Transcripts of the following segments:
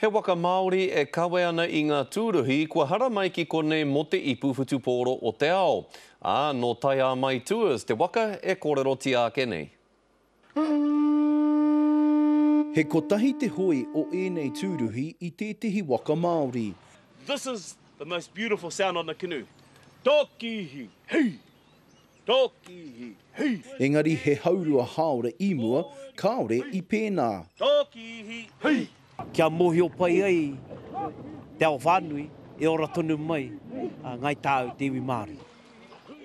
He waka Māori e kawe ana i ngā tūruhi kua haramai ki konei mō te ipu whutupōro o te ao. Ā, nō Taiāmai Tours te waka e kōrerotia ake nei. He kotahi te hoe o ēnei tūruhi i tētehi waka Māori. This is the most beautiful sound on the canoe. Tōkihi, hei! Tōkihi, hei! Engari he haurua hāora i mua, kāore i pēnā. Tōkihi, hei! Kia mōhio pai ai te ao whānui e ora tonu mai a Ngāi Tāu te iwi Māori.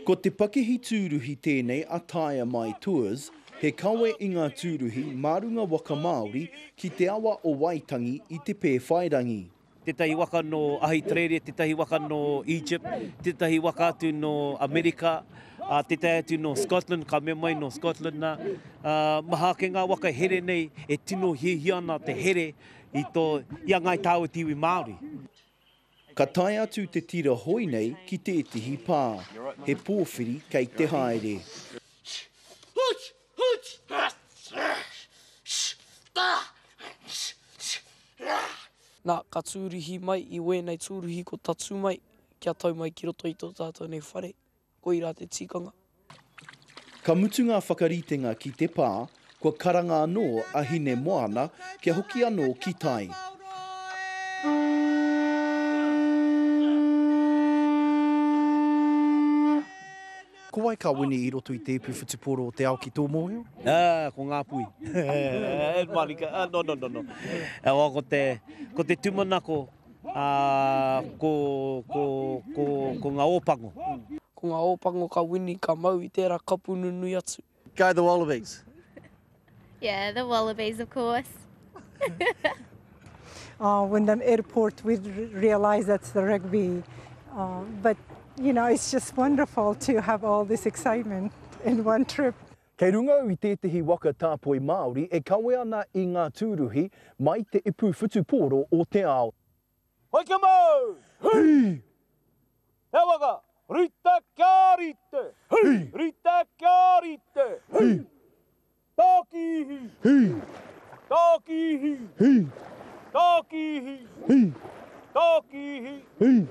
Ko te pakihi tūruhi tēnei a Taea Mai Tours, he kawe i ngā tūruhi mā runga waka Māori ki te awa o Waitangi i Te Pēwhairangi. Tētahi waka nō Ahitereiria, tētahi waka nō Egypt, tētahi waka atu nō Amerika, ā, tētahi atu nō Scotland, ka mea mai nō Scotland nā. Ā, maha ake ngā waka here nei e tino hiahia ana te here i tō, i a Ngāi Tāua te iwi Māori. Ka tae atu te tira hoi nei ki tētehi pā, he pōwhiri kei te haere. Nā, ka tūruhi mai i wēnei tūruhi ko tatū mai kia tau mai ki roto i tō tātou nei whare. Koirā te tikanga. Ka mutu ngā whakaritenga ki te pā, kua karanga anō a Hinemoana kia hoki anō ki tai. Ko wai ka wini i roto i te ipu whutupōro o te ao ki tō mōhio? Ā, ko Ngāpuhi. E marika, ā, no, no, no, no. Awa, ko te, ko te tūmanako, ā, ko, ko, ko, ko ngā Ōpango. Ko ngā Ōpango ka wini, ka mau i tērā kapu nunui atu. Go the Wallabies! Yeah, the Wallabies, of course. uh, when the airport, we realize that's the rugby. Uh, but, you know, it's just wonderful to have all this excitement in one trip. Kei runga au i tētehi waka tāpoi Māori e kawe ana i ngā tūruhi mai te ipu whutupōro o te ao. Hoi kia mau! Hei! He waka! Rite kia rite! Hei! Rite kia rite! Hei! Tākihi! Hei! Tākihi! Hei! Tākihi! Hei! Tākihi! Hei!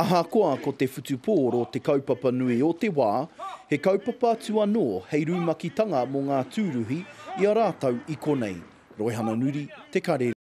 Ahakoa ko te whutupōro te kaupapa nui o te wā, he kaupapa atu anō hei rumakitanga mō ngā tūruhi i a rātou i konei. Roihana Nuri, Te Karere.